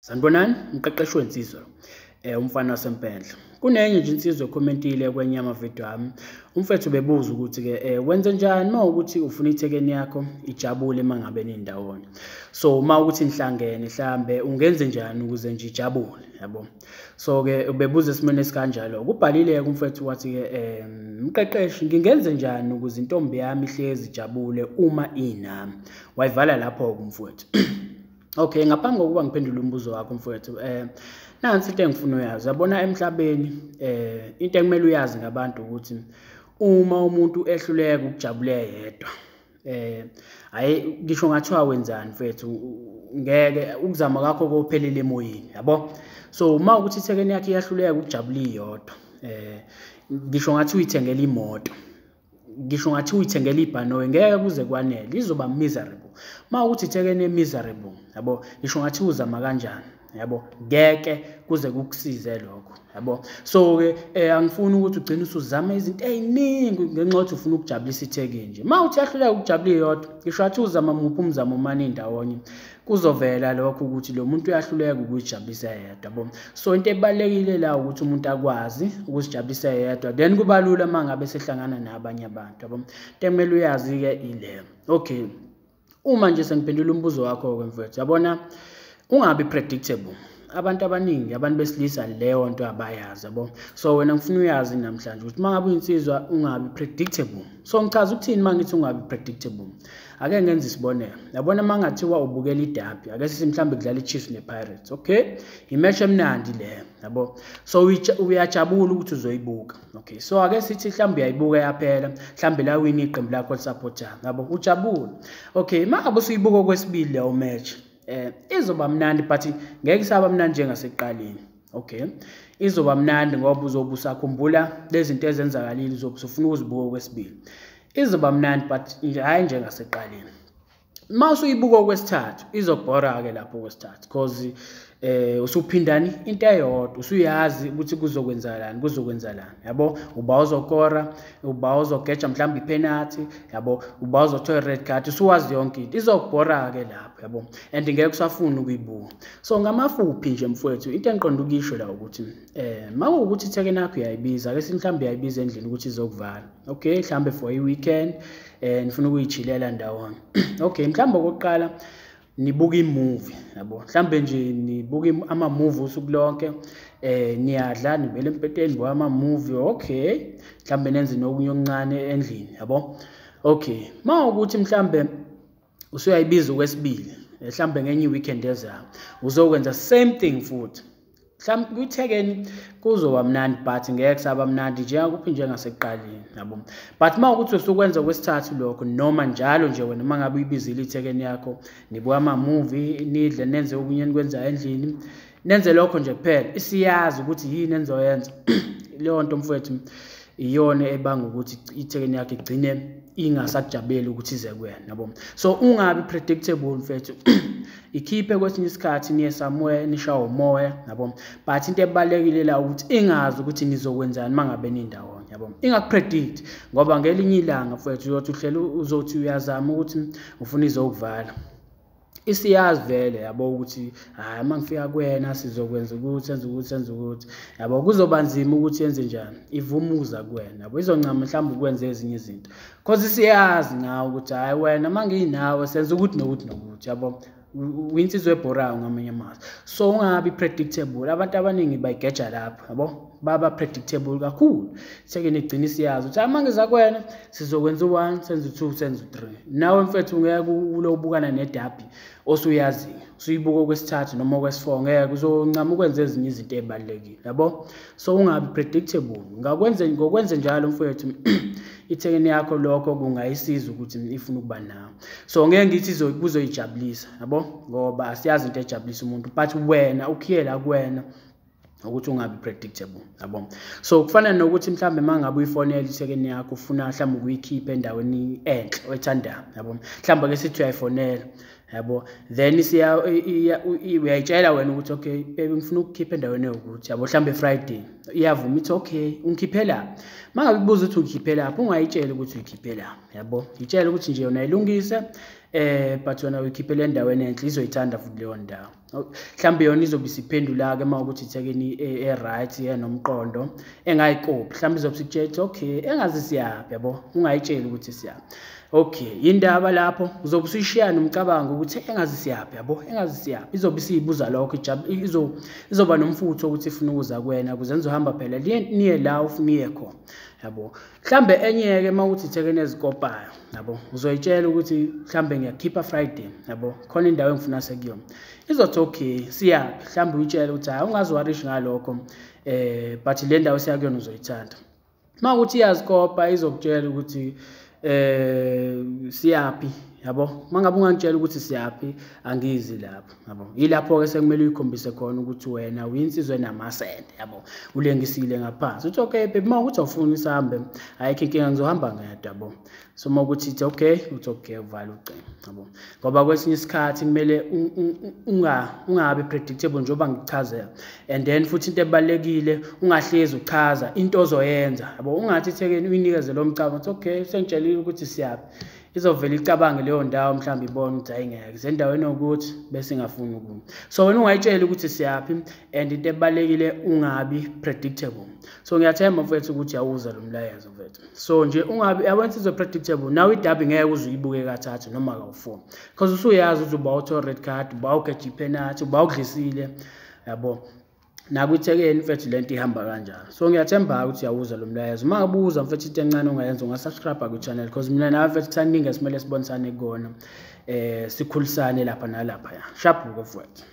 Sanibonani, umqeqeshi wensizwa umfana waseMpendle. Kunenye nje insizwa ekhomentile kwenye yamavidiyo ami. Umfethu bebuza ukuthi-ke wenze njani uma ukuthi ufuna ithekeni yakho ijabule uma ngabe nindawonye. So uma ukuthi nihlangene mhlambe ungenze njani ukuze nje ijabule, yabo. So-ke ubebuza esimweni esikanjalo. Kubhalile-ke umfethu wathi-ke mqeqeshi ngingenze njani ukuze intombi yami ihlezi ijabule uma inami. Wayivala lapho-ke umfowethu. Okay, ngaphambi kokuba ngiphendule umbuzo wakho mfowethu, nansi into engifuna uyazi. Yabona emhlabeni, into ekumele uyazi ngabantu ukuthi uma umuntu ehluleka ukujabula yedwa, hayi ngisho ngathiwa wenzani mfethu, ngeke ukuzama kwakho kophelele emoyeni, yabo. So uma ukuthi ithekeni yakhe iyahluleka ukujabula iyodwa, ngisho ngathi uyithengela imoto, ngisho ngathi uyithengela ibhanoyi, ngeke kuze kwanele, izoba miserable. Uma ukuthi ithekeni miserable, yabo, ngisho ngathi uzama kanjani, yabo, ngeke kuze kukusize lokho, yabo. So ke angifuni ukuthi ugcine usuzama izinto eziningi ngenxa yokuthi ufuna ukujabulisa ithekeni nje. Uma uthi yahluleka ukujabula iyodwa, ngisho ngathi uzama muphi umzamo mani ndawonye, kuzovela lokho ukuthi lo muntu uyahluleka ukujabulisa yedwa, yabo. So into ebalekile la ukuthi umuntu akwazi ukuzijabulisa yedwa, then kuba lula uma ngabe sehlangana nabanye abantu, yabo. Into ekumele uyazi ke ile. Okay, uma nje sengiphendula umbuzo wakho ke mfethu, yabona ungabi predictable. Abantu abaningi, abantu besilisa leyo nto abayazi, yabo. So wena ngifuna uyazi namhlanje ukuthi uma ngabe uyinsizwa ungabi predictable. So ngichaza ukuthini uma ngithi ungabi predictable? Ake ngenze isibonelo. Yabona uma ngathiwa ubukela iderby, ake sithi mhlambe kudlala iChiefs nePirates, okay? Imatch emnandi leyo, yabo. So uyajabula ukuthi uzoyibuka. Okay, so ake sithi mhlambe uyayibuka yaphela, mhlambe la win iqembu lakho lisupportayo, yabo, ujabule. Okay, uma ngabe usuyibuka okwesibili leyo match, izoba mnandi but ngeke isaba mnandi njengasekuqaleni. Okay, izoba mnandi ngoba uzobe usakhumbula lezi zinto ezenzakalile, uzobe usufuna ukuzibuka okwesibili. Izoba mnandi but hhayi njengasekuqaleni. Uma usuyibuka okwesithathu izobhora ke lapho okwesithathu, cause usuphindani into eyodwa, usuyazi ukuthi kuzokwenzakalani, kuzokwenzakalani, yabo. Uba uzokora, uba uzogeja mhlawumbe ipenalty, yabo, uba uzothola red card, usuwazi yonke into. Izobhora ke lapho, yabo, and ngeke usafuna ukuyibuka. So ngamafuphi nje mfowethu, into engiqonda ukuyisho la ukuthi mawukuthi ithekeni yakho uyayibiza, ake sithi mhlawumbe uyayibiza endlini ukuthi izokuvala, okay, mhlawumbe for i weekend, nifuna ukuyichilela ndawonye. Okay, mhlawumbe okokuqala nibuka imovie, yabo, mhlambe nje nibuka ama-movie usuku lonke, niyadla nibele empeteni nibuka ama-movie, okay, mhlambe nenze nokunye okuncane endlini, yabo. Okay, uma ukuthi mhlambe usuyayibiza okwesibili, mhlambe ngenye i-weekend ezayo uzokwenza same thing futhi, mhlambe kwithekeni kuzoba mnandi but ngeke kusaba mnandi njengakuphi njengasekuqaleni, yabo. But uma ukuthi usukwenza okwesithathu lokho, noma njalo nje wena uma ngabe uyibizile ithekeni yakho, nibuka ama-movie, nidle, nenze okunye enikwenzayo endlini, nenze lokho nje kuphela, isiyazi ukuthi yini enizoyenza. Leyo nto mfowethu iyona ebanga ukuthi ithekeni yakho igcine ingasakujabuleli ukuthi ize kuwena, yabo. So ungabi predictable mfethu, ikhiphe kwesinye isikhathi niye somewhere nishawe umoya, yabo. But into ebalekile la ukuthi ingazi ukuthi nizokwenzani uma ngabe nindawonye, yabo. Ingakupredict, ngoba ngelinye ilanga mfethu uyothi uhlele uzothi uyazama ukuthi ufuna izokuvala, isiyazi vele, yabo, ukuthi hayi uma ngifika kuwena sizokwenza ukuthi senze ukuthi senze ukuthi, yabo. Kuzoba nzima ukuthi yenze njani, ivumuza kuwena, yabo. Izoncama mhlawumbe ukwenza ezinye izinto cause isiyazi ngawe ukuthi hayi wena uma nginawe senza ukuthi nokuthi nokuthi, yabo. Uyinsizwa ebhorayo ngamanye amazwi. So ungabi predictable. Abantu abaningi bayigeja lapho, yabo, baba predictable kakhulu. Seke nigcina isiyazi ukuthi uma ngiza kuwena sizokwenza u1, senze u2, senze u3. Nawe mfethu ngeke ulobukana nederby osuyaziyo, usuyibuka okwesithathu noma okwesi4, ngeke uzoncama ukwenza ezinye izinto ezibalekile, yabo. So ungabi predictable. Ngakwenze ngokwenze njalo mfethu ithekeni yakho lokho kungayisiza ukuthi ifuna ukuba nawe. So ngeke ngithi kuzoyijabulisa, yabo, ngoba asiyazi into ejabulisa umuntu, but wena ukhiyela kuwena ukuthi ungabi predictable, yabo. So kufana nokuthi mhlambe mangabe uyifonela ithekeni yakho ufuna mhlambe ukuyikhipha endaweni enhle oyithandayo, yabo, mhlambe ke sithi uyayifonela, yabo, then siya uyayitshela wena ukuthi okay baby ngifuna ukukhipha endaweni yokuthi, yabo, mhlambe Friday, iyavuma ithi okay ungikhiphe la. Mangabe kubuza ukuthi ungikhiphe lapho, ungayitsheli ukuthi uyikhiphe la, yabo, itshela ukuthi nje yona ilungise, but wena uyikhiphele endaweni enhle, izoyithanda futhi leyo ndawo. Mhlawumbe yona izobe isiphendula-ke uma ukuthi ithekeni e-right enomqondo engayikopi, mhlawumbe izobe isikutshela okay engazi siyaphi, yabo, ungayitsheli ukuthi siyaphi. Okay, indaba lapho uzobe usuyishiya nomcabango ukuthi engazi siyaphi, yabo, engazi siyaphi. Izobe isiyibuza lokho, izoba nomfutho ukuthi ifuna ukuza kuwena ukuze nizohamba phela niye la ufuna iye khona, yabo. Mhlambe enye-ke uma uthi ithekeni ezikopayo, yabo, uzoyitshela ukuthi mhlambe ngiyakhipha Friday, yabo, khona indawo engifuna sekuyona. Izothi okay siyaphi, mhlambe uyitshele ukuthi hayi ungaziwarishi ngalokho, but le ndawo siya kuyona uzoyithanda. Uma ukuthi iyazikopa izokutshela ukuthi siyaphi, yabo. Mangabe ungangitshela ukuthi siyaphi angizi lapho, yabo. Yilapho-ke sekumele uyikhombise khona ukuthi wena uyinsizwa enamasende, yabo, ulengisile ngaphansi. Uthi okay baby, uma ukuthi awufuni sihambe ayikho inkinga, ngizohamba ngedwa, yabo. So uma ukuthi ithi okay, uthi okay, uvala ucingo, yabo. Ngoba kwesinye isikhathi kumele ungabi predictable njengoba ngikuchazela. And then futhi into ebalulekile, ungahlezi uchaza into ozoyenza, yabo. Ungathi ithekeni uyinikeze lo mcabango uthi okay sengitshelile ukuthi siyaphi, izovela icabange leyo ndawo, mhlawumbe ibone ukuthi hayi ngeke isendaweni yokuthi bese ingafuni ukuma. So wena ungayitsheli ukuthi siyaphi, and into ebalulekile ungabi predictable. So ngiyathemba mfethu ukuthi uyawuza lo mlayezo mfethu. So nje ungabi, yabona insizwa predictable, nawe idabi ngeke uze uyibuke kathathu noma kawu-4, because usuyazi ukuthi uba uthola red card, uba ugeje ipenalty, uba udlisile, yabo. Nakwithekeni mfethu lento ihamba kanjalo. So ngiyathemba ukuthi uyawuza lo mlayezo. Uma ngabuza mfethu into encane ongayenza, ungasubscribe ku-channel, because mina nawe mfethu kusaningi esimele sibonisane kukona, sikhulisane lapha nalapha. Sharp-ke mfethu.